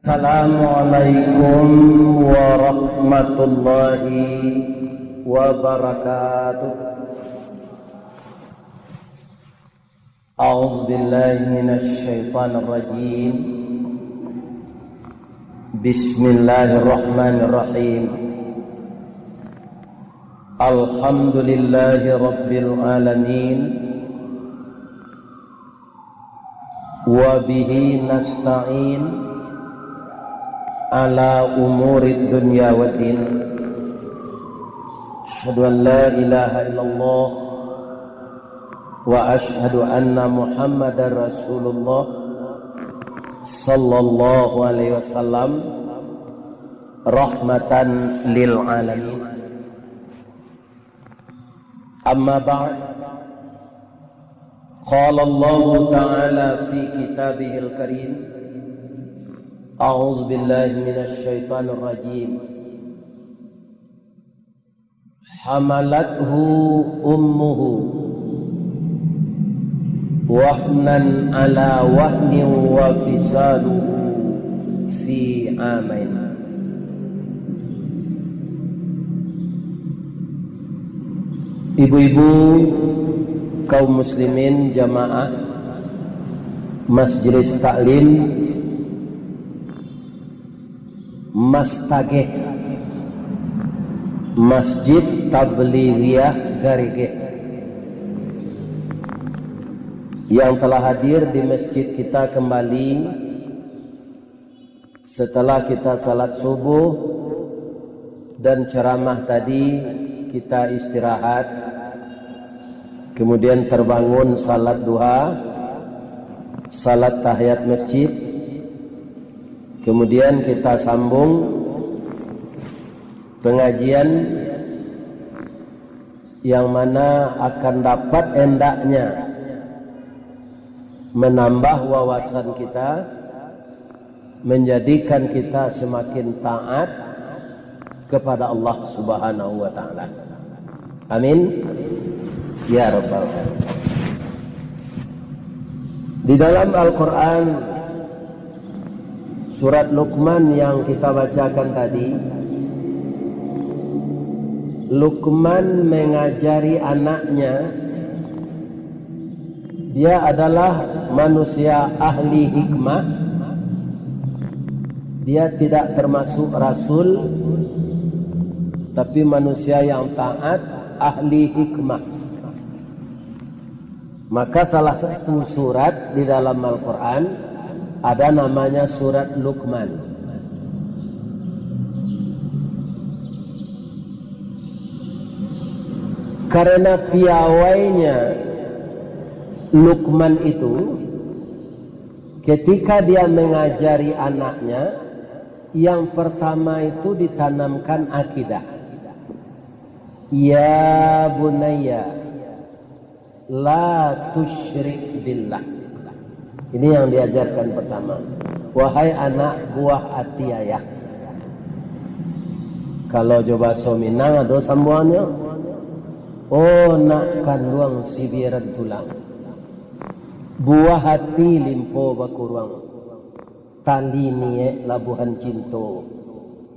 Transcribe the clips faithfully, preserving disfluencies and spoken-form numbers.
Assalamualaikum warahmatullahi wabarakatuh. A'udzubillahi minasyaitonirrajim. Bismillahirrahmanirrahim. Alhamdulillahi rabbil alamin. Wa bihi nasta'in ala umurid dunya waddin. Asyhadu an la ilaha illallah wa asyhadu anna Muhammadar Rasulullah sallallahu alaihi wasallam, rahmatan lil alamin. Amma ba'd. Qala Allahu ta'ala fi kitabihil karim. A'udzu billahi minasy syaithanir rajim. Hamalathu ummuhu wahnan ala wahnin wa fisaluhu fi amain. Ibu-ibu, kaum muslimin, jamaah Majelis Taklim Mastageh, Masjid Tablighiah Garegeh, yang telah hadir di masjid kita kembali setelah kita salat subuh dan ceramah tadi. Kita istirahat, kemudian terbangun salat duha, salat tahiyat masjid, kemudian kita sambung pengajian yang mana akan dapat hendaknya menambah wawasan kita, menjadikan kita semakin taat kepada Allah Subhanahu wa Ta'ala. Amin, ya Rabbal Alamin. Di dalam Al-Quran, surat Luqman yang kita bacakan tadi, Luqman mengajari anaknya, dia adalah manusia ahli hikmah. Dia tidak termasuk rasul, tapi manusia yang taat, ahli hikmah. Maka salah satu surat di dalam Al-Quran ada namanya surat Luqman. Karena piawainya Luqman itu, ketika dia mengajari anaknya, yang pertama itu ditanamkan akidah. Ya bunayya, la tusyrik billah. Ini yang diajarkan pertama. Wahai anak buah ati ayah. Kalau jo bahaso Minang ado sambuangannyo, oh nak kanduang sibiran tulang, buah ati limpo bakuruang, tali niek labuhan cinto,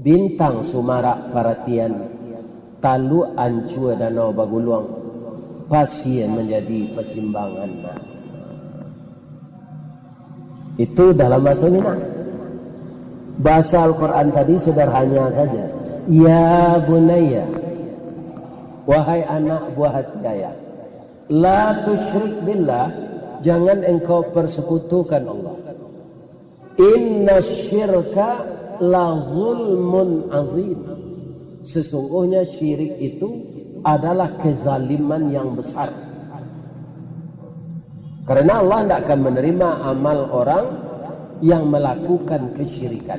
bintang sumarak paratian, taluk ancua danau baguluang, pasie manjadi pasimbangan. Itu dalam bahasa Minang. Bahasa Al-Quran tadi sederhana saja. Ya bunayya, wahai anak buah hati ayah, la tusyrik billah, jangan engkau persekutukan Allah. Inna syirka la zulmun azim. Sesungguhnya syirik itu adalah kezaliman yang besar. Karena Allah tidak akan menerima amal orang yang melakukan kesyirikan.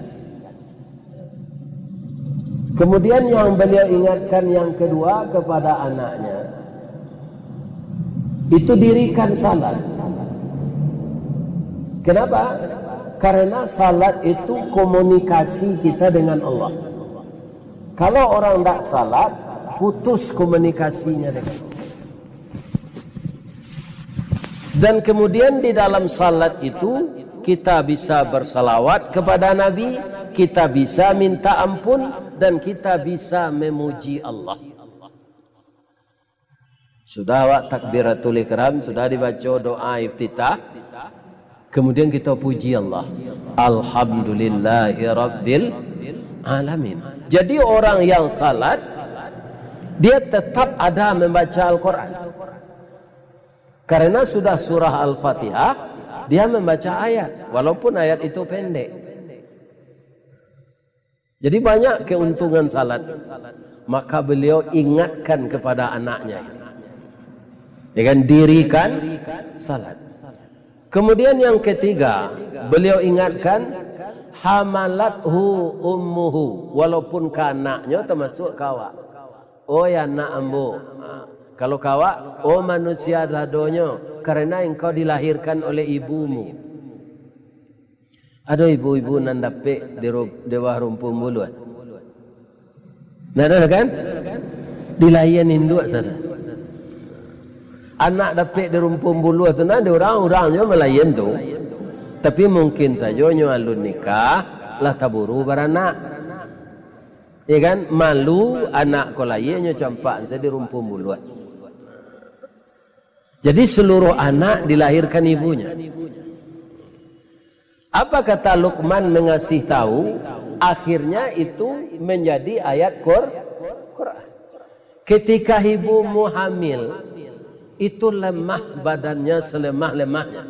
Kemudian yang beliau ingatkan yang kedua kepada anaknya, itu dirikan salat. Kenapa? Karena salat itu komunikasi kita dengan Allah. Kalau orang tidak salat, putus komunikasinya dengan Allah. Dan kemudian di dalam salat itu, Kita bisa bersalawat kepada Nabi, kita bisa minta ampun, dan kita bisa memuji Allah. Sudah awak takbiratul ihram, sudah dibaco doa iftitah, kemudian kita puji Allah. Alhamdulillahirabbil alamin. Jadi orang yang salat, dia tetap ada membaca Al-Quran. Karena sudah surah Al-Fatihah, dia membaca ayat, walaupun ayat itu pendek. Jadi banyak keuntungan salat. Maka beliau ingatkan kepada anaknya. Ya kan, dirikan salat. Kemudian yang ketiga, beliau ingatkan, "Hamalathu ummuhu." Walaupun ka anaknyo, termasuk ka awak. "Oi anak ambo." Ha, kalau ka awak, "Oh manusia sadonyo, karena engkau dilahirkan oleh ibumu." Ado ibu-ibu nan dapek di ru-, di bawah rumpun buluah? Ndak ado kan? Dilayian induak sajo. Anak dapek di rumpun buluah tu, nah, di urang-urang jo malayian tu. Tapi mungkin sajo nyo alun nikah, lah taburu baranak. Ya kan? Malu anak ko lahia nyo campak sajo di rumpun buluah. Jadi seluruh anak dilahirkan ibunya. Apa kata Luqman mengasih tahu? Akhirnya itu menjadi ayat Qur-, Quran. Ketika ibumu hamil, itu lemah badannya selemah-lemahnya.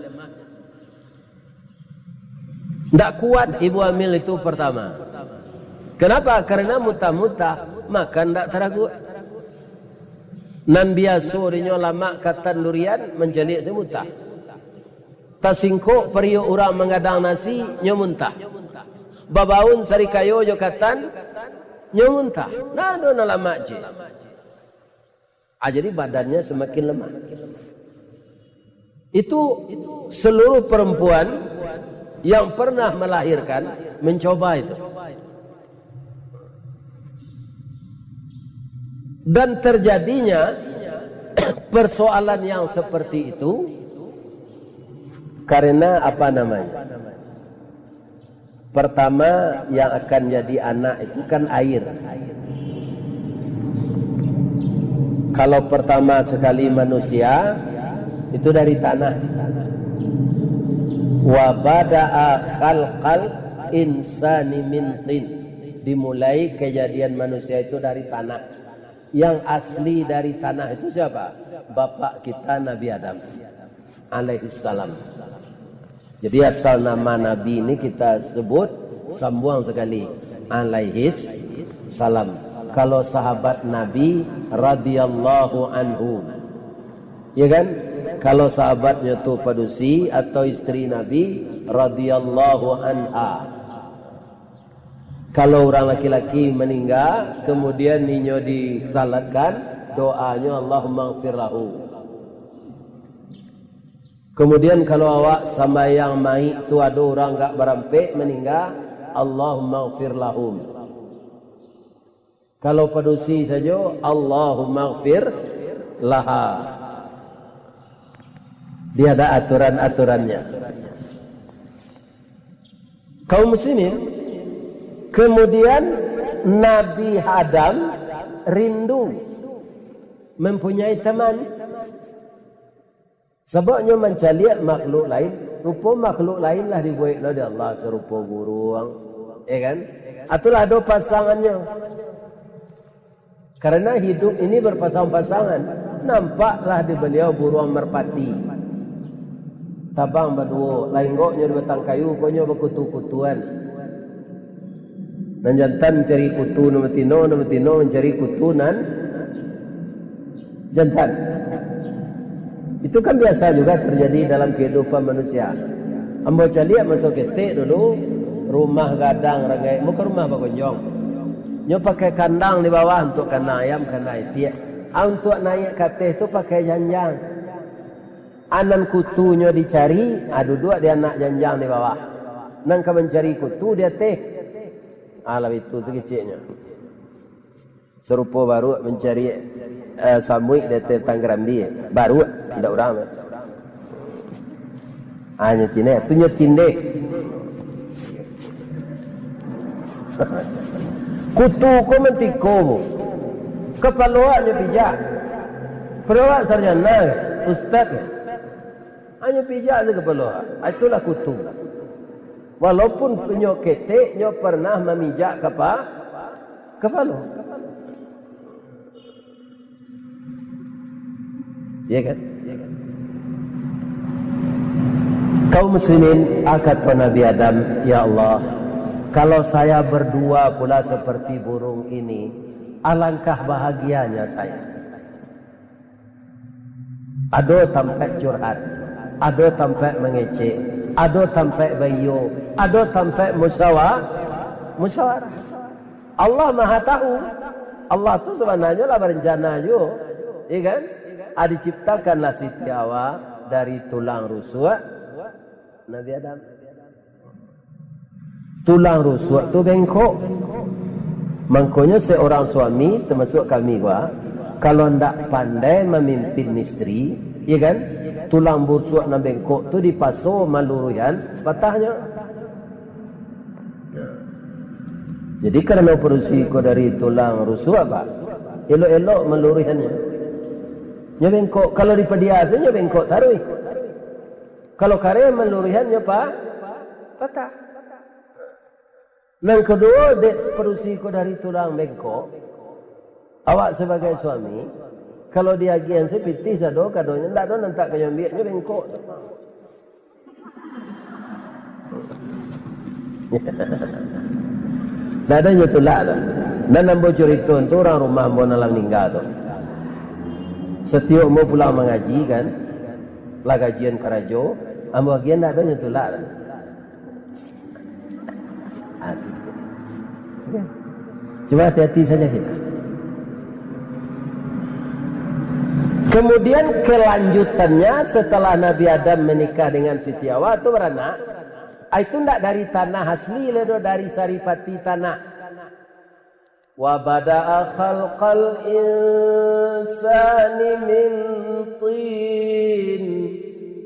Ndak kuat ibu hamil itu pertama. Kenapa? Karena mutah-mutah, makan ndak taraguak. Nan biaso dinyo lamak katan durian, mancaliak se mutah. Tasingkok pariuak urang manggadang nasi, nyo muntah. Babaun sarikayo jo katan, nyo muntah. Nah, ado nan lamak ciek. Ah, jadi badannya semakin lemah. Itu seluruh perempuan yang pernah melahirkan mencoba itu. Dan terjadinya persoalan yang seperti itu karena apa namanya? Pertama, yang akan jadi anak itu kan air. Kalau pertama sekali manusia, itu dari tanah. Wa bada'a khalqal insani min tin. Dimulai kejadian manusia itu dari tanah. Yang asli dari tanah itu siapa? Bapak kita Nabi Adam alaihissalam. Jadi asal nama Nabi ini kita sebut sambuang sekali, alaihis salam. Kalau sahabat Nabi radhiyallahu anhu, ya kan? Kalau sahabatnya tu padusi atau istri Nabi radhiyallahu anha. Kalau urang laki-laki maningga, kemudian inyo disalatkan, doanyo Allahumma ghfir lahu. Kemudian kalau awak sambayang maik tu ado urang agak barampek maningga, Allahumma ghfir lahum. Kalau padusi sajo, Allahumma ghfir laha. Dia ada aturan-aturannya. Kaum muslimin, kemudian Nabi Adam rindu mempunyai teman. Sababnyo mancaliak makhluk lain, rupo makhluk lain lah dibuek lo dek Allah sarupo buruang, ya kan? Atulah ado pasangannyo. Karena hidup ini berpasang-pasangan. Nampaklah di baliau buruang merpati. Tabang baduo, lainggoknyo di batang kayu, konyo bakutu-kutuan. Nan jantan mancari kutu nan batino, nan batino mancari kutu nan jantan. Itu kan biasa juga terjadi dalam kehidupan manusia. Ambo caliak maso ketek dulu, rumah gadang ragai, bukan rumah bagonjong. Nyo pakai kandang di bawah untuk kandang ayam, kandang itiak. Ah, untuk naiak ka ateh tu pakai janjang. Ah, nan kutunyo dicari, ah, duduak di anak janjang di bawah. Nan ka mancari kutu di ateh. Ah, lah itu sakeceknyo. Sarupo baruak mancari, eh, samuik di ateh batang karambia. Baruak, indak urang tu. Hanyo cinek, tu nyo tindek. Kutu ko mantiko, Bu. Kapalo awak nyo pijak. Pado awak sarjana, ustaz. Hanyo pijak se kapalo awak. Ah, itulah kutu. Walaupun nyo ketek, nyo pernah mamijak kapa-, kapalo. Iya kan? Kaum muslimin, ah, kato Nabi Adam, "Ya Allah, kalau saya berdua pula seperti burung ini, alangkah bahagianya saya." Ado tampek curhat, ado tampek mangecek, ado tampek baiyo, ado tampek musyawa-, musyawarah. Allah Maha Tahu. Allah tu sabananyo lah barencana juo, iya kan? Ah, diciptakanlah Siti Hawa dari tulang rusuak Nabi Adam. Tulang rusuak tu bengkok. Mangkonyo seorang suami, tamasuak kami, Pak, kalau ndak pandai mamimpin isteri, iya kan? Tulang rusuak nan bengkok tu dipaso maluruihan, patahnyo. Jadi, karano padusi ko dari tulang rusuak, Pak, elok-elok maluruihannyo. Nyo bengkok, kalau dipadiasan, nyo bengkok taruih. Kalau kareh maluruihannyo, Pak, patah. Nan kaduo, dek padusi ko dari tulang bengkok, awak sabagai suami, kalau diagiahan se pitih sado kadonyo, ndak ado nan tak ka nyo ambiak, nyo bengkok. Ndak ado nyo tulak tu. Nan ambo curito tu urang rumah ambo nan lah maningga tu. Satiok ambo pulang mangaji kan, lah gajian karajo, ambo agiahan, ndak ado nyo tulak tu. Cuma hati-hati saja kita. Kemudian kelanjutannya, setelah Nabi Adam menikah dengan Siti Hawa tu beranak, ah, itu ndak dari tanah asli lai doh, dari saripati tanah. Wa bada'a khalqal insani min tin,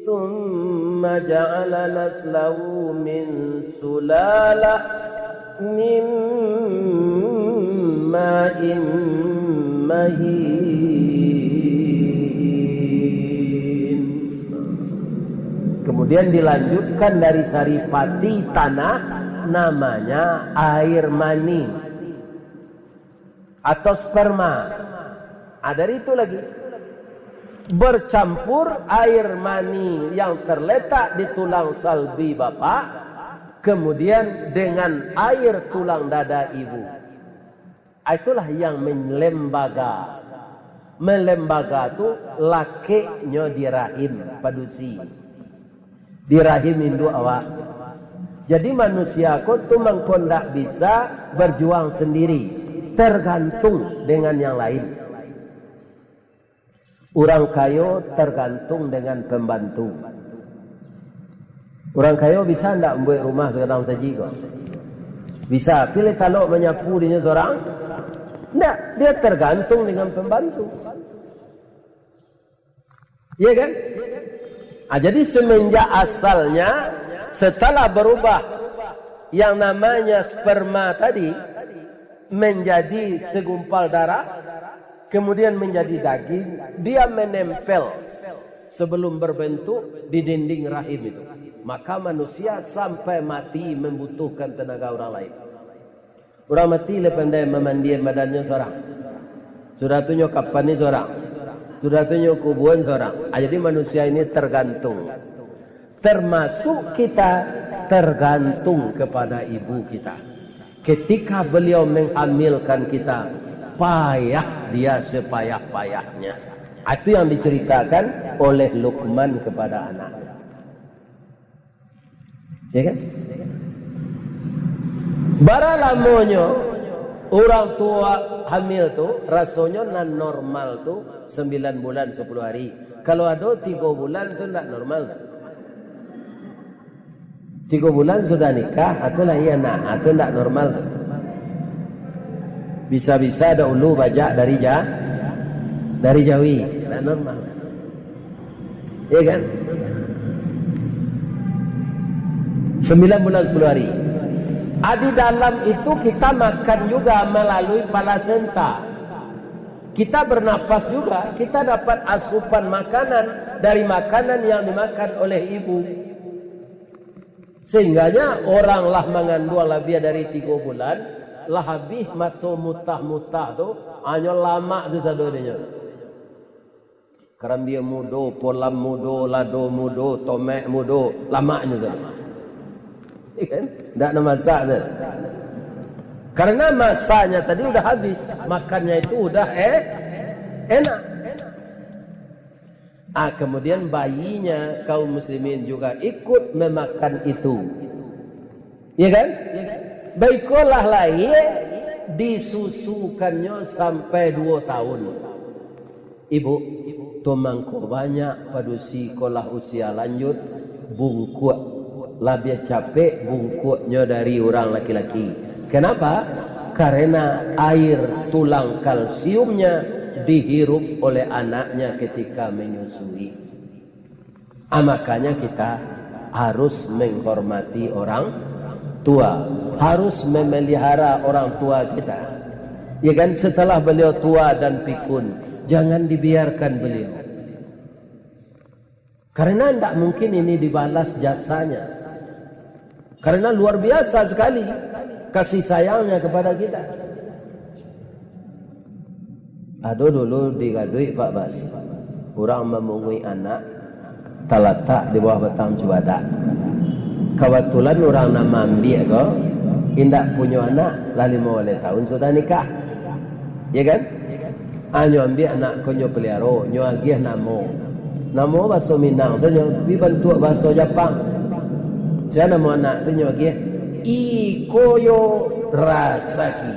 tsumma ja'ala naslahu min sulalah min ma'in mahin. Kemudian dilanjutkan dari saripati tanah, namanya air mani atau sperma. Ah, dari itu lagi. Bercampur air mani yang terletak di tulang salbi bapak, kemudian dengan air tulang dada ibu. Ah, itulah yang melembaga. Melembaga tu lakeknyo di rahim padusi. Di rahim induak awak. Jadi, manusia ko tu mangko ndak bisa berjuang sendiri, tergantung dengan yang lain. Urang kayo tergantung dengan pembantu. Urang kayo bisa ndak mambuek rumah sagadang sajik ko? Bisa. Tapi lai talok manyapu dinyo sorang? Ndak. Dia tergantung dengan pembantu. Iya kan? Ah, jadi semenjak asalnya, setelah berubah yang namanya sperma tadi menjadi segumpal darah, kemudian menjadi daging, dia menempel sebelum berbentuk di dinding rahim itu. Maka manusia sampai mati membutuhkan tenaga orang lain. Urang mati lai pandai mamandian badannyo sorang. Sudah tu nyo kapannyo sorang. Sudah tu nyo kubuan sorang. Ah, jadi manusia ini tergantung. Termasuk kita tergantung kepada ibu kita. Ketika beliau menghamilkan kita, payah dia sepayah-payahnya. Ah, itu yang diceritakan oleh Luqman kepada anaknya. Ya kan? Bara lamonyo urang tuo hamil tu, rasonyo nan normal tu sambilan bulan sapuluah hari. Kalau ado tigo bulan tu ndak normal tu. Tigo bulan sudah nikah, atau lahia anak, atau ndak normal tu. Bisa-bisa ado ulu bajak dari ja-, dari jawi, ndak normal. Iya kan? Sembilan bulan sepuluh hari. Ah, di dalam itu kita makan juga melalui plasenta. Kita bernapas juga, kita dapat asupan makanan dari makanan yang dimakan oleh ibu. Sehingganya orang lah manganduang labiah dari tigo bulan, lah habih maso mutah-mutah tu, hanyo lamak tu sadonyo. Karambia mudo, polam mudo, lado mudo, tomek mudo, lamaknyo sajo. Iya kan? Ndak namasak tu. Karena masanya tadi udah habis, makannya itu udah, eh, enak. Ah, kemudian bayinya kaum muslimin juga ikut memakan itu. Ya kan? Baikolah lahir, disusukannyo sampai duo tahun. Ibu, tu mangko banyak padusi ko lah usia lanjut, bungkuak, labiah capek bungkuaknyo dari urang laki-laki. Kenapa? Karena air tulang kalsiumnya dihirup oleh anaknya ketika menyusui. Ah, makanya kita harus menghormati orang tua, harus memelihara orang tua kita. Ya kan, setelah beliau tua dan pikun, jangan dibiarkan beliau. Karena ndak mungkin ini dibalas jasanya. Karena luar biasa sekali kasih sayangnya kepada kita. Ado dulu di Gaduik, Pak Bas, urang mamunguik anak talatak di bawah batang cubadak. Kabatulan urang nan maambiak ko indak punyo anak, lah limo baleh tahun sudah nikah. Ya kan? Ah, nyo ambiak anak ko, nyo paliaro, nyo agiah namo. Namo bahaso Minang sajo, tapi bantuak bahaso Japang. Sia namo anak tu nyo agiah? Iko yo rasaki.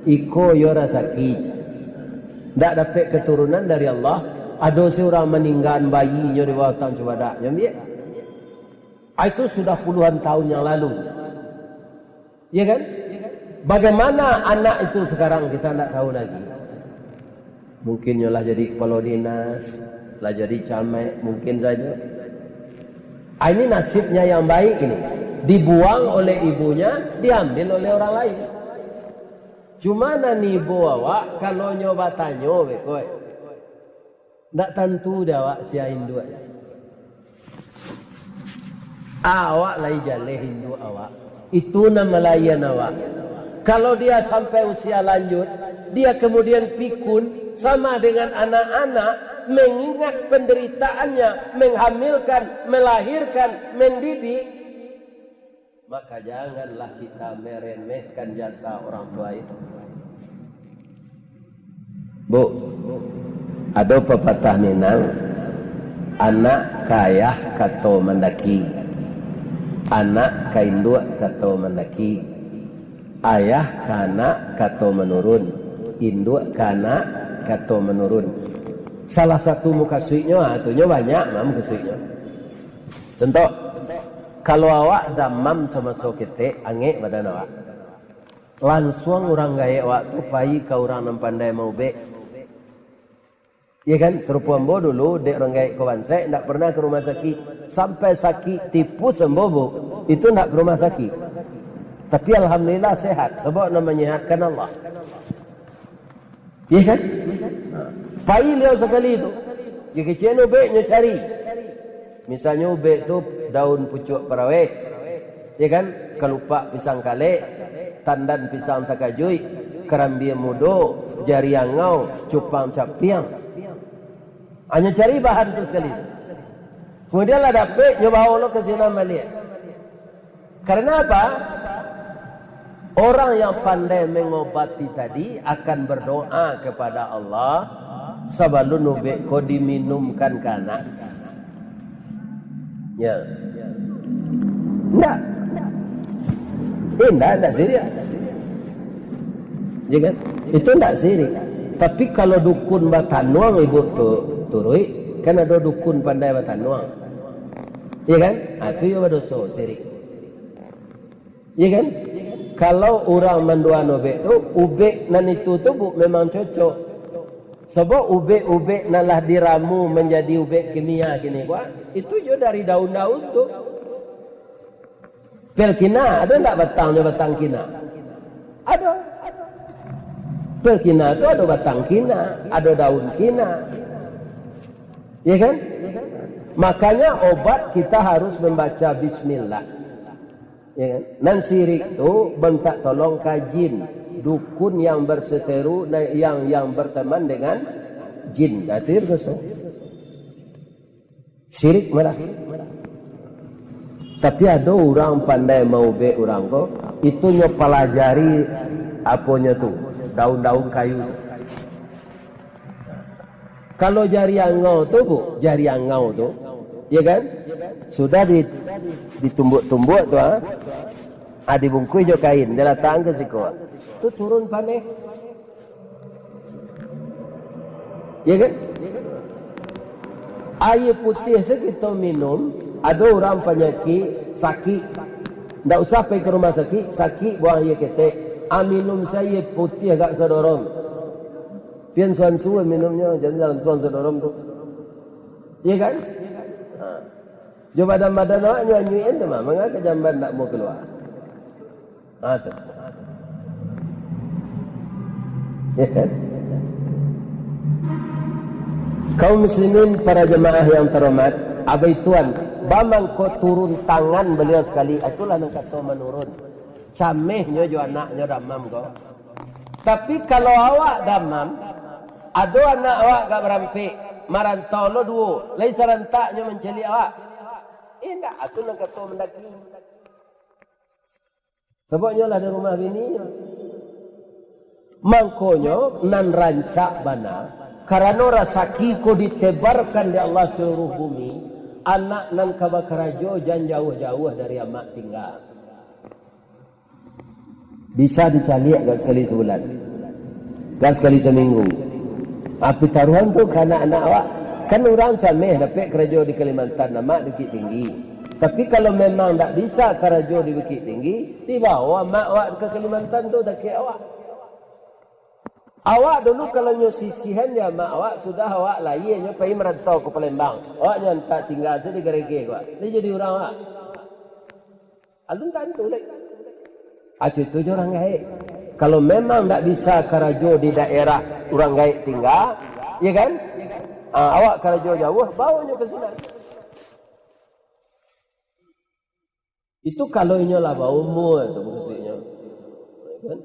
Iko yo rasaki. Ndak dapek keturunan dari Allah, ado se urang maninggaan bayinyo di bawah batang cubadak, nyo ambiak. Ah, itu sudah puluhan tahun yang lalu. Ya kan? Bagaimana anak itu sekarang, kita ndak tahu lagi. Mungkin nyo lah jadi kepala dinas, lah jadi camat, mungkin saja. Ah, ini nasibnya yang baik ini. Dibuang oleh ibunya, diambil oleh orang lain. Cuma nan ibo awak, kalau nyo batanyo, beko, eh. Ndak tantu dek awak sia induak. Awak lai jaleh induak awak. Itu nan malayan awak. Kalau dia sampai usia lanjut, dia kemudian pikun, sama dengan anak-anak, mengingat penderitaannya, menghamilkan, melahirkan, mendidik, maka janganlah kita meremehkan jasa orang tua itu. Bu, ado pepatah Minang, anak ka ayah kato mandaki, anak ka induak kato mandaki, ayah ka anak kato manurun, induak ka anak kato manurun. Salah satu mukasuiknyo, ah, tu nyo banyak mah mukasuiknyo. Contoh, kalau awak damam samaso ketek, angek badan awak. Lansuang urang gaek awak tu pai ka urang nan pandai maubek. Iya kan? Sarupo ambo dulu, dek urang gaek ko bansaik, ndak pernah ka rumah sakik. Sampai sakik tipus ambo, Bu, itu ndak ka rumah sakik. Tapi alhamdulillah sehat, sabab nan manyehatkan Allah. Iya kan? Pai liau sakali tu. Di kecek ubek nyo cari. Misalnyo ubek tu daun pucuak paraweh. Iya kan? Kalupak pisang kalek, tandan pisang takajuik, karambia mudo, jari angau, cupang capiang. Hanyo cari bahan tu sakali. Kemudian lah dapek, nyo bawa lo ka sinan baliak. Karena apa? Orang yang pandai mengobati tadi akan berdoa kepada Allah sabalun ubek ko diminumkan ka anak. Ya. Ndak. Eh, ndak, ndak sirik. Ya kan? Itu ndak sirik. Tapi kalau dukun batanuang ibu tu turuik, kan ado dukun pandai batanuang. Ya kan? Ah, tu yo badoso, sirik. Iya kan? Kalau urang manduan ubek tu, ubek nan itu tu, Bu, memang cocok. Sabab ubek-ubek nan lah diramu manjadi ubek kimia kini ko, itu jo dari daun-daun tu. Pel kina, ado ndak batangnyo batang kina? Ado. Pel kina tu ado batang kina, ado daun kina. Ya kan? Makanya obat kita harus membaca bismillah. Ya kan? Nan sirik tu mintak tolong ka jin, dukun yang berseteru, na-, yang, yang berteman dengan jin. Nah, itu yang doso. Sirik malah. Tapi ado urang pandai maubek urang ko, itu nyo palajari aponyo tu, daun-daun kayu tu. Kalau jari angau tu, Bu, jari angau tu, ya kan? Sudah di, ditumbuak-tumbuak tu, ha? Ah, dibungkuih jo kain, dilatakkan ka siko. Tu turun paneh. Ya kan? Aia putiah se kito minum, ado urang panyakik, sakik. Ndak usah pai ka rumah sakik, sakik buang aia ketek. Ah, minum se aia putiah agak sadorong. Pian suan-suan minumnyo, jan langsuang sadorong tu. Iya kan? Ha. Jo badan-badan awak nyo anyuikan tu mah, manga ka jamban ndak mau kalua. Ha, tu. Iya kan? Kaum muslimin, para jamaah yang terhormat, abai tuan, bamangko turun tangan beliau sekali, itulah nan kato manurun. Camehnyo jo anaknyo damam ko. Tapi kalau awak damam, ado anak awak agak barampek, marantau lo duo, lai sarantaknyo mancaliak awak. Indak, aku nan kato mandaki. Sabab nyo lah di rumah bininyo. Mangkonyo nan rancak bana, karano rasaki ko ditebarkan dek Allah saluruh bumi, anak nan ka bakarajo jan jauah-jauah dari amak tingga. Bisa dicaliak gak sakali sabulan, gak sakali saminggu. Ah, pitaruahan tu ka anak-anak awak. Kan urang cameh dapek karajo di Kalimantan, amak Bukittinggi. Tapi kalau memang ndak bisa karajo di Bukittinggi, dibawa amak awak ka Kalimantan tu dakek awak. Awak dulu kalau nyo sisihan di amak awak, sudah awak lahia nyo pai marantau ka Palembang. Awak nyo antak tingga sajo di garege ko. Lai jadi urang awak. Alun tantu lai. Acu itu jo urang gaek. Kalau memang ndak bisa karajo di daerah urang gaek tingga, ya kan? Ah, awak karajo jauah, bawa nyo ka sinan. Itu kalau inyo lah baumua tu maksudnyo. Ya kan?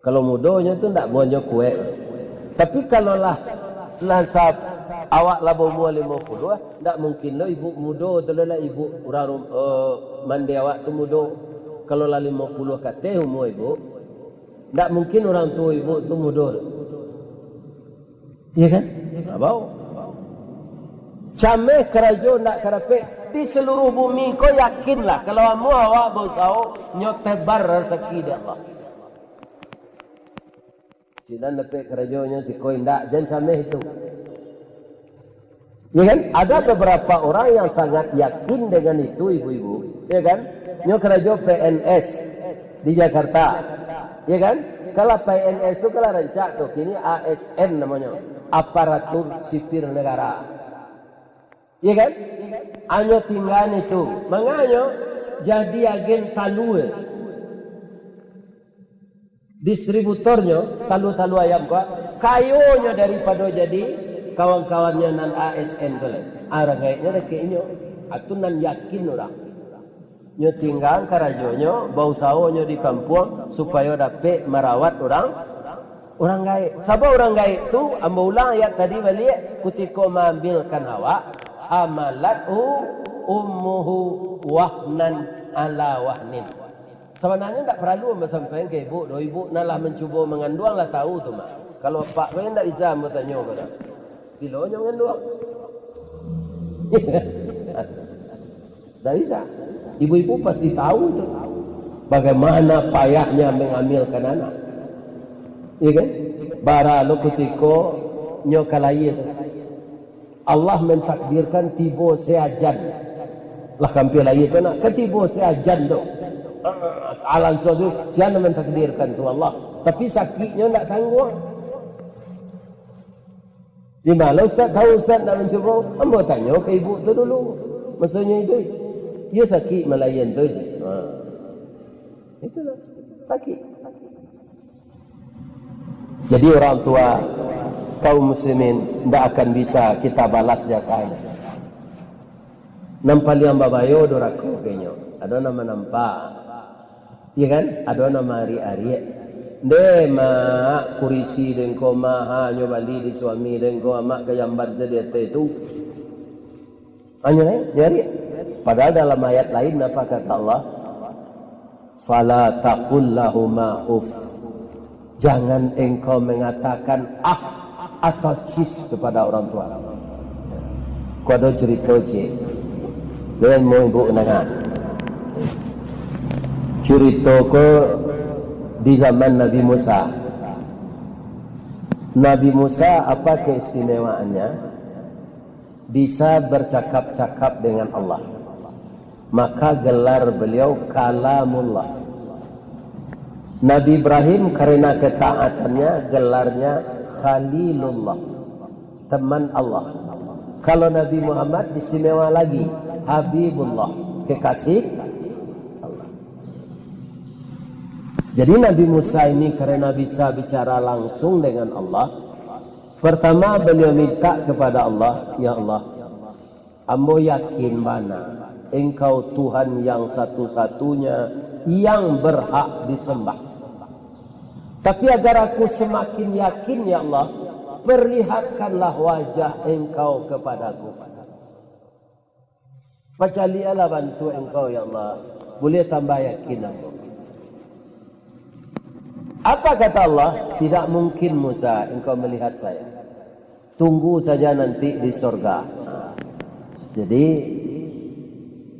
Kalau mudonyo tu ndak buahnyo kuek. Tapi kalau lah, lah sa-, awak lah baumua limo puluah, ndak mungkin lo ibu mudo tu lah ibu urang rum-, eh, mandi awak tu mudo. Kalau lah limo puluah kateh umua ibu, ndak mungkin urang tuo ibu tu mudo. Iya kan? Nah, bau. Cameh karajo ndak karapek di seluruh bumi ko, yakinlah kalau amuah awak bausaho, nyo tebar rasaki di Allah. Sinan dapek karajonyo, siko indak, jan cameh itu. Ya kan? Ada beberapa orang yang sangat yakin dengan itu, ibu-ibu. Ya kan? Nyo karajo P N S di Jakarta. Ya kan? Kalau P N S tu kalau rancak tu, kini A S N namonyo. Aparatur Sipil Negara. Ya kan? Anyo tinggaan itu. Manganyo jadi agen talua. Distributornyo, talua-talua ayam ko, kayonyo daripado jadi kawan-kawannyo nan A S N tu lai. Urang gaeknyo dakek inyo. Atu nan yakin urang. Nyo tinggaan karajonyo, bausahonyo di kampuang, supayo dapek marawat urang, urang gaek. Sabab urang gaek tu, ambo ulang ayat tadi baliak, kutiko maambilkan awak, hamalathu ummuhu wahnan ala wahnin. Sabananyo ndak paralu ambo sampaikan ka ibu doh, ibu nan lah mancubo manganduang lah tahu tu mah. Kalau apak ko ndak bisa ambo tanyo ko doh. Bilo nyo manganduang? Ndak bisa. Ibu-ibu pasti tahu tu. Bagaimana payahnya mengamilkan anak. Iya kan? Bara lo kutiko nyo ka lahia tu. Allah mentakdirkan tibo sajan. Lah kampia lahia tu nak, kan tibo sajan tu. Alam suatu, sia nan mentakdirkan tu Allah. Tapi sakiknyo ndak tangguang. Di ma lo ustaz tahu, ustaz ndak mancubo? Ambo tanyo ka ibu tu dulu. Masonyo iduik. Iyo sakik malayan tu je. Ha. Itulah. Sakik. Jadi orang tua, kaum muslimin, ndak akan bisa kita balas jasanya. Nan paliang babayo durako ka inyo. Ado nan manampak. Iya kan? Ado nan maariak-ariak. Ndeh, mak, kurisi den ko mah, ha, nyo bali di suami den ko, amak ka jamban se di ateh tu. Hanyo, eh, nyo ariak. Padahal dalam ayat lain apa kata Allah? "Fala taqul lahuma uff." Jangan engkau mengatakan "ah" atau "cis" kepada orang tua. Ko ado curito ciek. Den mau ibu danga. Curito ko di zaman Nabi Musa. Nabi Musa apa keistimewaannya? Bisa bercakap-cakap dengan Allah. Maka gelar beliau Kalamullah. Nabi Ibrahim karena ketaatannya gelarnya Khalilullah, teman Allah. Kalau Nabi Muhammad istimewa lagi, Habibullah, kekasih Allah. Jadi Nabi Musa ini karena bisa bicara langsung dengan Allah, pertama beliau minta kepada Allah, "Ya Allah, ambo yakin bana Engkau Tuhan yang satu-satunya yang berhak disembah. Tapi agar aku semakin yakin, ya Allah, perlihatkanlah wajah Engkau kepadaku." Pacaliaklah bantuak Engkau, ya Allah, buliah tambah yakin ambo. Apa kata Allah? "Tidak mungkin, Musa, engkau melihat Saya. Tunggu saja nanti di sorga." Jadi,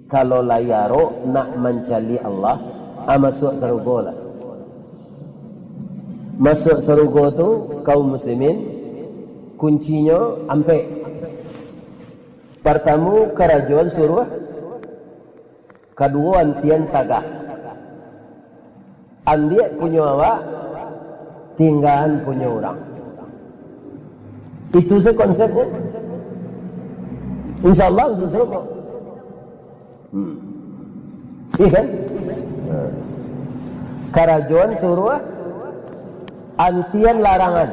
kalau lai arok nak mancaliak Allah, ah, masuak sarugo lah. Masuak sarugo tu, kaum muslimin, kuncinyo ampek. Partamo, karajoan suruah. Kaduo, antian tagah. Ambiak punyo awak, tinggaan punyo urang. Itu se konsepnyo. Insya Allah, masuak sarugo. Hmm. Iya kan? Nah. Karajoan suruah, antian larangan.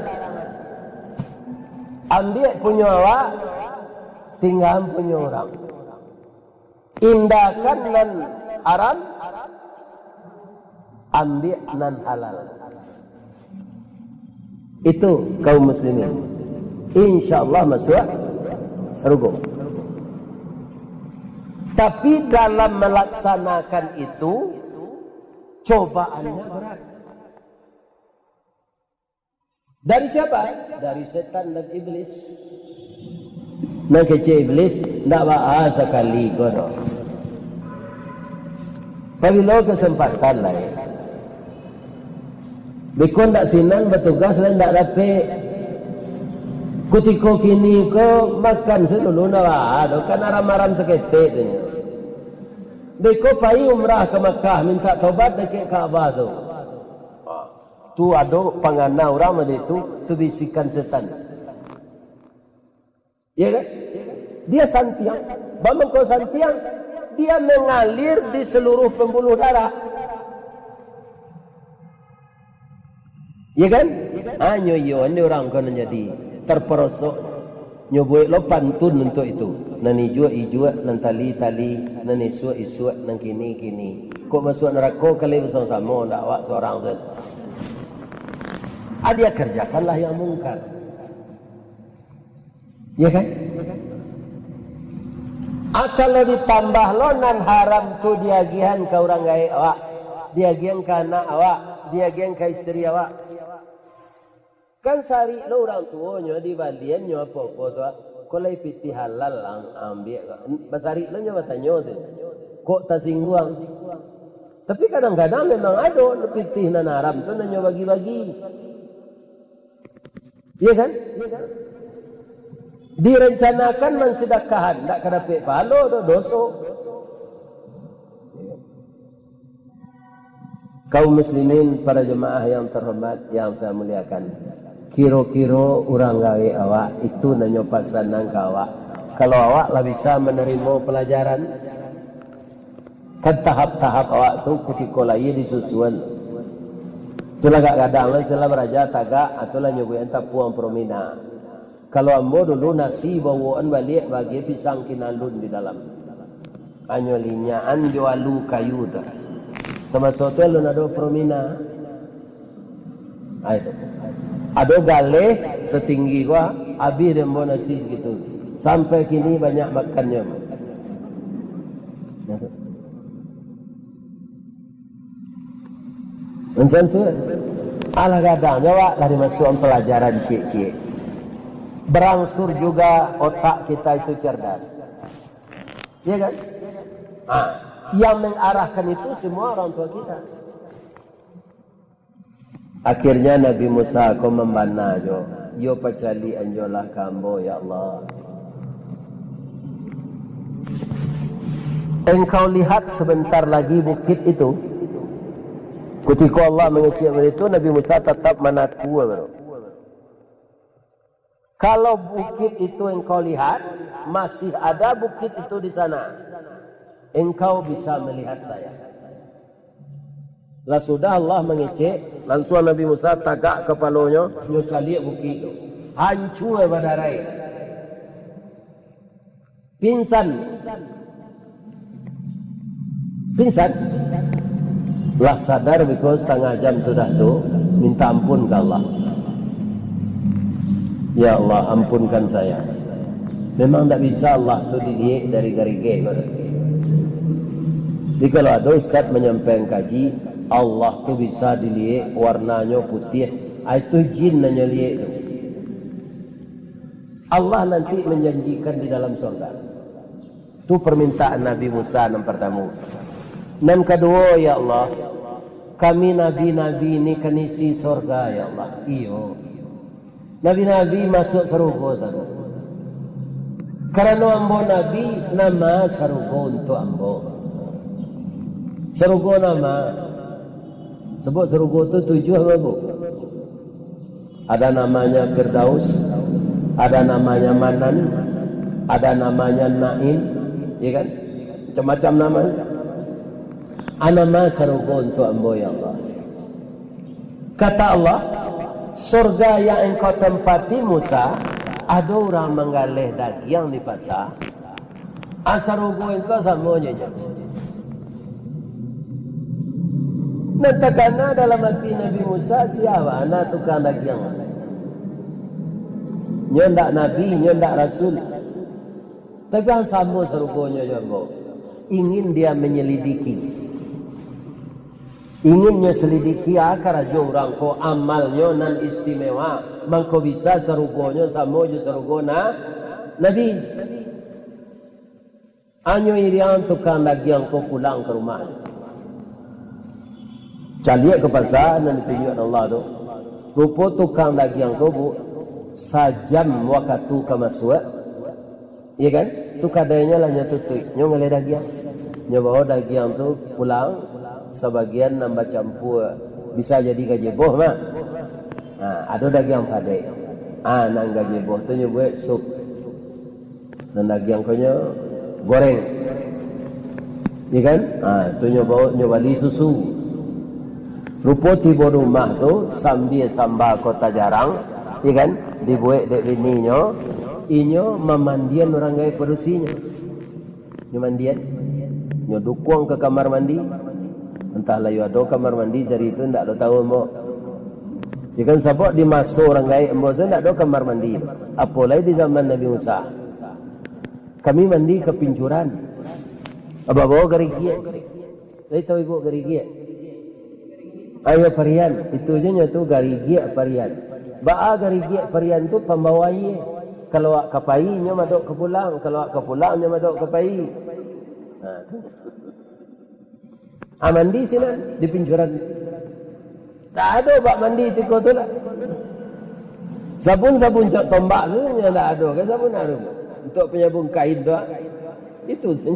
Ambiak punyo awak, tinggaan punyo urang. Indakan nan haram, ambiak nan halal. Itu kaum muslimin. Insya Allah masuak sarugo. Tapi dalam melaksanakan itu, cobaannya berat. Dari siapa? Dari setan dan iblis. Nan kecek iblis, ndak baa sakali ko doh. Pabilo kesempatan lai. Beko ndak sinan batugas lai ndak dapek. Kutiko kini ko makan se dulu ndak baa doh, kan aram-aram saketek tu nyo. Beko pai umrah ka Makkah minta tobat dakek Ka'bah tu. Tu ado pangana urang mode tu, tu bisikan setan. Ya kan? Dia santiang. Bamangko santiang, dia mengalir di seluruh pembuluh darah. Ya kan? Hanyo iyo, ande urang ko nan jadi terperosok. Nyo buek lo pantun untuak itu. Nan ijuak-ijuak, nan tali-tali, nan isuak-isuak, nan kini-kini. Kok masuak narako kali basamo-samo, ndak awak surang sajo. Ah, dia kerjakanlah yang mungkar. Ya kan? Ah, kalau ditambah lo nan haram tu diagihan ka urang gaek awak, diagihan ka anak awak, diagihan ka isteri awak. Kan sarik lo urang tuo nyo, dibalian nyo apo-apo tu, ah. Ko lai pitih halal ang-, ambiak ko. Basarik lo nyo batanyo tu. Kok tasingguang? Tapi kadang-kadang memang ado pitih nan haram tu nan nyo bagi-bagi. Iya kan? Direncanakan mansidakahan, ndak ka dapek pahalo doh, doso. Kaum muslimin, para jemaah yang terhormat, yang saya muliakan. Kiro-kiro urang gaek awak, itu nan nyo pasanan ka awak. Kalau awak lah bisa manarimo palajaran, kan tahap-tahap awak tu kutiko lahia disusun. Tu lah agak gadang lah, istilah baraja tagak, atau lah nyobuikan tapuang promina. Kalau ambo dulu nasi bawaan baliak bagai pisang kinalun di dalam. Hanyo linyakan jo alu kayu tu. Tamaso tu alun ado promina. Ai tu. Ado galeh satinggi ko, abih dek ambo nasi sagitu. Sampai kini banyak makannyo. Ansua-ansua. Alah gadang jo awak lah dimasuakan palajaran ciek-ciek. Berangsur juga otak kita itu cerdas. Iya kan? Ah, yang mengarahkan itu semua orang tua kita. Akhirnya Nabi Musa ko mambana jo, "Yo pacaliak-an jo lah ka ambo, ya Allah." Engkau lihat sebentar lagi bukit itu. Kutiko Allah mangecek baitu, Nabi Musa tatap manakua baru. Kalau bukit itu engkau lihat, masih ada bukit itu di sana, engkau bisa melihat saya. Lah sudah Allah mangecek, lansuang Nabi Musa tagak kapalonyo, nyo caliak bukik tu. Hancua badarai. Pingsan. Pingsan. Lah sadar biko satangah jam sudah tu, minta ampun ka Allah. "Ya Allah, ampunkan saya." Memang ndak bisa Allah tu diliek dari garigeh ko. Jadi kalau ado ustaz manyampaikan kaji, Allah tu bisa diliek warnanyo putiah, ah, itu jin nan nyo liek tu. Allah nanti manjanjikan di dalam sorga. Tu permintaan Nabi Musa nan partamo. Nan kaduo, "Ya Allah, kami nabi-nabi ni kan isi sorga, ya Allah." Iyo. Nabi-nabi masuak sarugo tadi. Karano ambo nabi, nama sarugo untuak ambo. Sarugo nama. Sabab sarugo tu tujuah, Bapak. Ada namanya Firdaus, ada namanya Manan, ada namanya Naim, ya kan? Macam-macam nama. Anama sarugo untuak ambo, ya Allah. Kata Allah, "Surga yang engkau tempati, Musa, ado urang manggaleh dagiang di pasa, ah, sarugo engkau samo jo inyo." Nan takana dalam ati Nabi Musa, sia bana tukang dagiang. Nyo ndak nabi, nyo ndak rasul. Tapi ang samo sarugonyo jo ambo. Ingin dia menyelidiki. Ingin nyo selidiki, ah, karajo urang ko, amalnyo nan istimewa, mangko bisa sarugonyo samo jo sarugo na-, nabi. Anyo iriang tukang dagiang ko pulang ka rumah. Caliak ka pasa nan ditunjuak Allah tu. Rupo tukang dagiang ko, Bu, sajam wakatu ka masuak. Iya kan? Tu kadainyo lah nyo tutuik. Nyo ngaleh dagiang. Nyo bawa dagiang tu pulang, sabagian nan bacampua, bisa jadi gajeboh mah. Ha, ado dagiang padek. Ah, nan gajeboh tu nyo buek sup. Nan dagiang ko nyo goreng. Iya kan? Ha, tu nyo bawa, nyo bali susu. Rupo tibo rumah tu, sambia samba ko tajarang, iya kan? Dibuek dek bininyo, inyo mamandian urang gaek padusinyo. Nyo mandian, nyo dukuang ka kamar mandi. Antah lah yo ado kamar mandi sari tu, ndak ado tahu ambo. Ya kan, sabab di maso urang gaek ambo tu ndak ado kamar mandi. Apo lai di zaman Nabi Musa. Kami mandi ka pincuran. Babawo garigiak. Lai tahu ibu garigiak? Ayo parian, itu je nyo tu garigiak parian. Baa garigiak parian tu pambawa aia. Kalau awak ka pai, nyo madok ka pulang. Kalau awak ka pulang, nyo madok ka pai. Ha, tu. Ah, mandi sinan, di pincuran. Tak ado bak mandi tiko tu lah. Sabun-sabun cok tombak tu nyo tak ado, kan sabun harum. Untuk penyabun kain tu, ah. Itu sajo.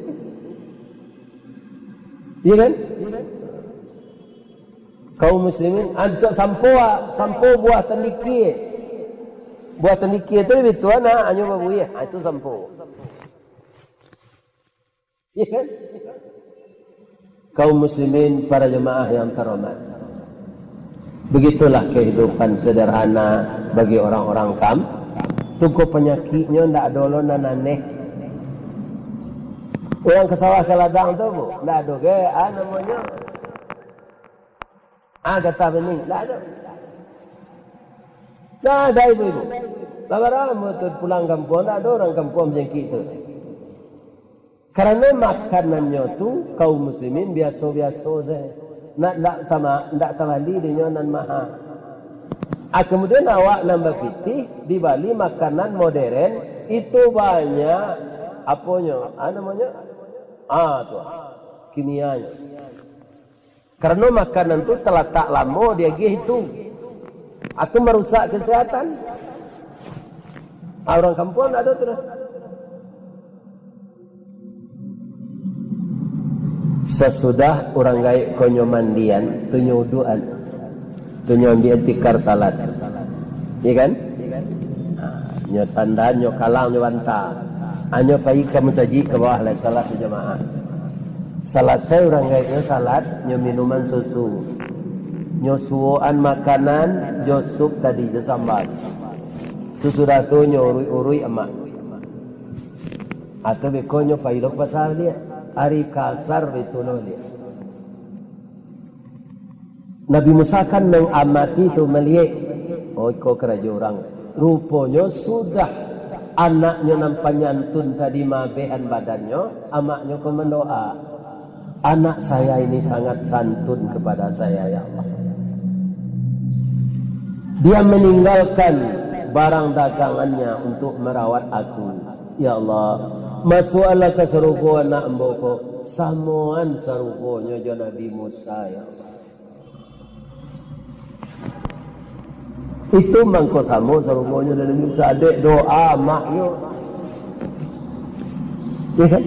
Iya kan? Kaum muslimin, ah, untuk sampo, ah, sampo buah tandikia. Buah tandikia tu labiah tuo, nah, anyo babuih. Ah, itu sampo. Iya kan? Kaum muslimin, para jemaah yang terhormat. Begitulah kehidupan sederhana bagi orang-orang kam-, tu ko panyakiknyo ndak ado lo nan aneh. Urang ka sawah ka ladang tu, Bu, ndak ado ge, ah, namonyo. Ah, gatah bening, ndak ado. Ndak ado ibu-ibu. Lah baramo tu pulang kampuang, ndak ado urang kampuang macam itu. Karano makanannyo tu, kaum muslimin, biaso-biaso sajo. Nak, ndak tama-, ndak tabali dinyo nan maha. Ah, kemudian awak nan bapitih, dibali makanan modern, itu banyak, aponyo, ah, namonyo? Ah, tu, kimianyo. Karano makanan tu talatak lamo diagiah itu. Itu marusak kesehatan. Ah, urang kampuang ndak ado tu doh. Sasudah urang gaek ko nyo mandian, tu nyo uduakan. Tu nyo ambiak tikar salat. Iya kan? Ha, nyo tandan, nyo kalang, nyo banta. Ha, nyo pai ka musajik ka bawah lai salat bajamaah. Salasai urang gaek nyo salat, nyo minuman susu. Nyo suoan makanan, jo sup tadi, jo samba. Sasudah tu nyo uruik-uruik amak. Atau beko nyo pai lo ka pasa baliak. Ari kasar baitu lo baliak. Nabi Musa kan mangamati tu, maliek, oh, iko karajo urang. Ruponyo sudah anaknyo nan panyantun tadi maabehan badannyo, amaknyo ko mandoa, "Anak saya ini sangat santun kepada saya, ya Allah. Dia meninggalkan barang dagangannya untuk merawat aku. Ya Allah, masuaklah ka sarugo anak ambo ko, samoan sarugonyo jo Nabi Musa, ya Allah." Itu mangko samo sarugonyo dalam sadek doa amaknyo. Ya kan?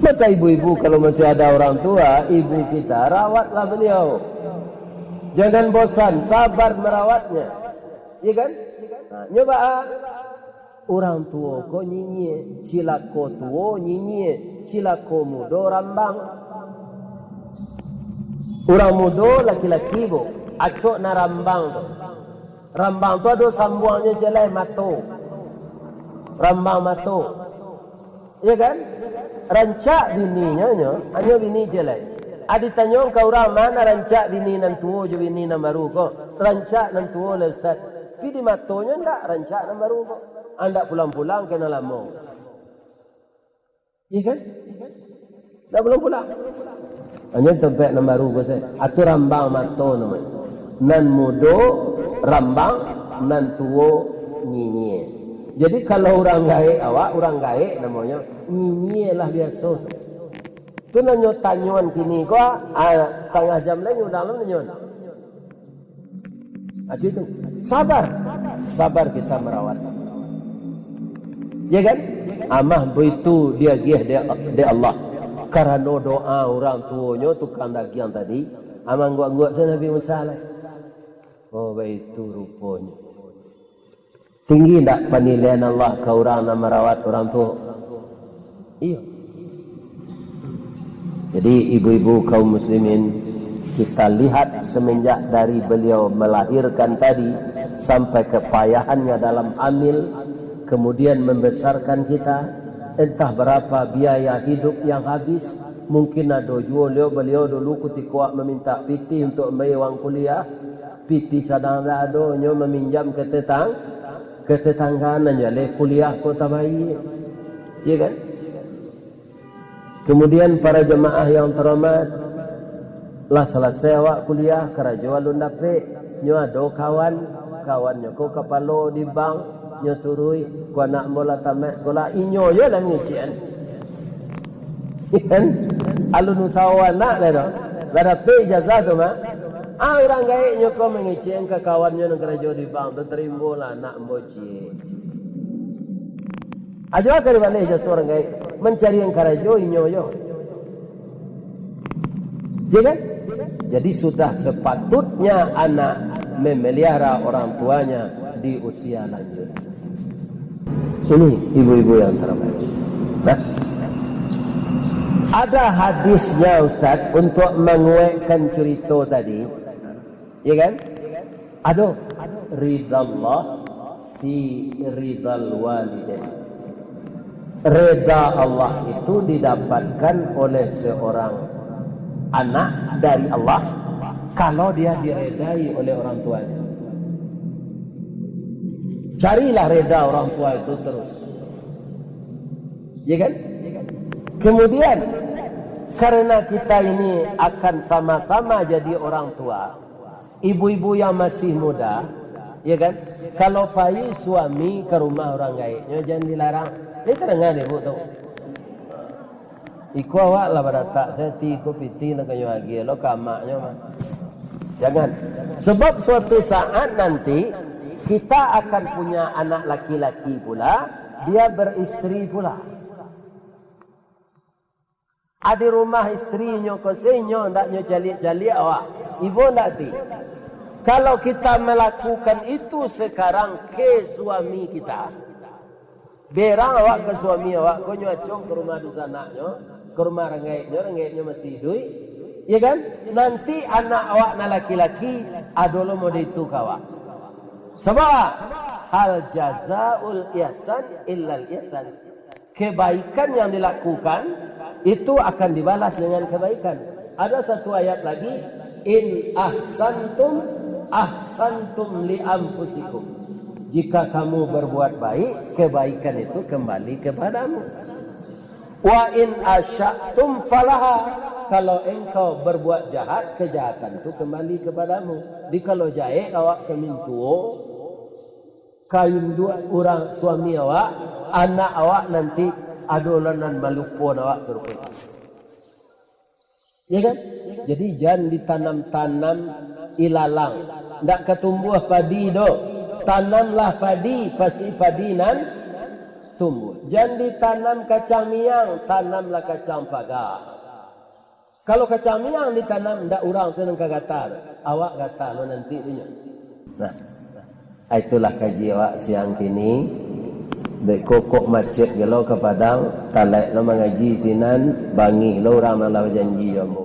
Maka ibu-ibu, kalau masih ada orang tua, ibu kita, rawatlah beliau. Jangan bosan, sabar merawatnya. Ya kan? Nah, nyoba, ah. Urang tuo ko nyinyia, cilako tuo nyinyia, cilako mudo rambang. Urang mudo laki-laki, Bu, acok nan rambang tu. Rambang tu ado sambuangnyo ciek lai, mato. Rambang mato. Iya kan? Rancak bininyo nyo, hanyo bini ciek lai. A ditanyo ka urang, "Ma nan rancak, bini nan tuo jo bini nan baru ko?" "Rancak nan tuo lah, Ustaz." Tapi di matonyo ndak rancak nan baru ko. Andak pulang-pulang ka nan lamo. Iya kan? Ndak pulang-pulang. Hanyo tampek nan baru ko sajo. Atau rambang mato namonyo. Nan mudo rambang, nan tuo nyinyia. Jadi kalau urang gaek awak, urang gaek namonyo, nyinyia lah biaso tu. Tu nan nyo tanyoan kini ko, ah, satangah jam lai nyo ulang lah nanyoan. Ah, itu. Sabar. Sabar kita marawat. Ya kan? Amah baitu diagiah dek, dek Allah. Karano doa urang tuonyo tukang dagiang tadi, amah angguak-angguak sajo Nabi Musa lai. Oh, baitu ruponyo. Tinggi ndak panilaian Allah ka urang nan marawat urang tuo? Iyo. Jadi, ibu-ibu kaum muslimin, kita lihat semenjak dari beliau melahirkan tadi, sampai kepayahannya dalam hamil, kemudian membesarkan kita, entah berapa biaya hidup yang habis, mungkin ado juo beliau, beliau dulu kutiko awak mamintak pitih untuk mambayia uang kuliah, pitih sadang ndak ado, nyo maminjam ka tetang-, ka tetangga nan jaleh kuliah ko tabaiak. Iya kan? Kemudian para jamaah yang terhormat, lah salasai awak kuliah, karajo alun dapek, nyo ado kawan, kawannyo ko kapalo di bank, nyo turuik, ko anak ambo lah tamaik sakolah, inyo je lah mangecekan. Kan? Alun usaho anak lai doh. Lah dapek ijazah tu mah. Ah, urang gaeknyo ko mangecekan ka kawannyo nan karajo di bank tu, tarimolah anak ambo ciek. Ajo ka dibali ijazah urang gaek, mancarian karajo inyo jo. Ya kan? Jadi sudah sepatutnya anak memelihara orang tuanya, di usia lanjut. Ini ibu-ibu yang terhormat. Nah, ada hadisnya, Ustaz, untuk menguatkan cerita tadi. Ya kan? Aduh, ridallah fi ridal walidain. Reda Allah itu didapatkan oleh seorang anak dari Allah kalau dia diredai oleh orang tuanya. Carilah reda orang tua itu terus. Ya kan? Kemudian, karena kita ini akan sama-sama jadi orang tua, ibu-ibu yang masih muda, ya kan? Kalau pai suami ka rumah urang gaeknyo, jan dilarang. Ni tadanga dek ibu tu. Iko awak lah baratak, saya ti iko pitih nak kanyo agiah lo ka amaknyo mah. Jangan. Sebab suatu saat nanti, kita akan punya anak laki-laki pula, dia beristeri pula. Di rumah istrinyo ko se inyo ndak nyo caliak-caliak awak. Ibo ndak ti? Kalau kita melakukan itu sekarang ke suami kita, berang awak ka suami awak ko, nyo acok ka rumah dunsanaknyo, ka rumah ranggaiknyo, ranggaiknyo masih iduik, ya kan? Nanti anak awak nan laki-laki ado lo mode itu ka awak. Sabab, hal jazaul ihsan illal ihsan. Kebaikan yang dilakukan itu akan dibalas dengan kebaikan. Ada satu ayat lagi, "In ahsantum, ahsantum li anfusikum." Jika kamu berbuat baik, kebaikan itu kembali kepadamu. "Wa in asyatum falaha." Kalau engkau berbuat jahat, kejahatan itu kembali kepadamu. Di kalau jaek awak ka mintuo, ka induak urang suami awak, anak awak nanti ado lah nan malupoan awak sarupo itu. Ya kan? Jadi jan ditanam-tanam ilalang. Ndak ka tumbuah padi doh. Tanamlah padi, pasti padi nan tumbuah. Jan ditanam kacang miang, tanamlah kacang paga. Kalau kacang miang ditanam, ndak urang se nan ka gata, awak gata lo nanti tu nyo. Nah, itulah kaji awak siang kini. Beko kok macet gelo ka Padang, talaik lo mangaji sinan, bangih lo urang nan lah bajanji jo ambo.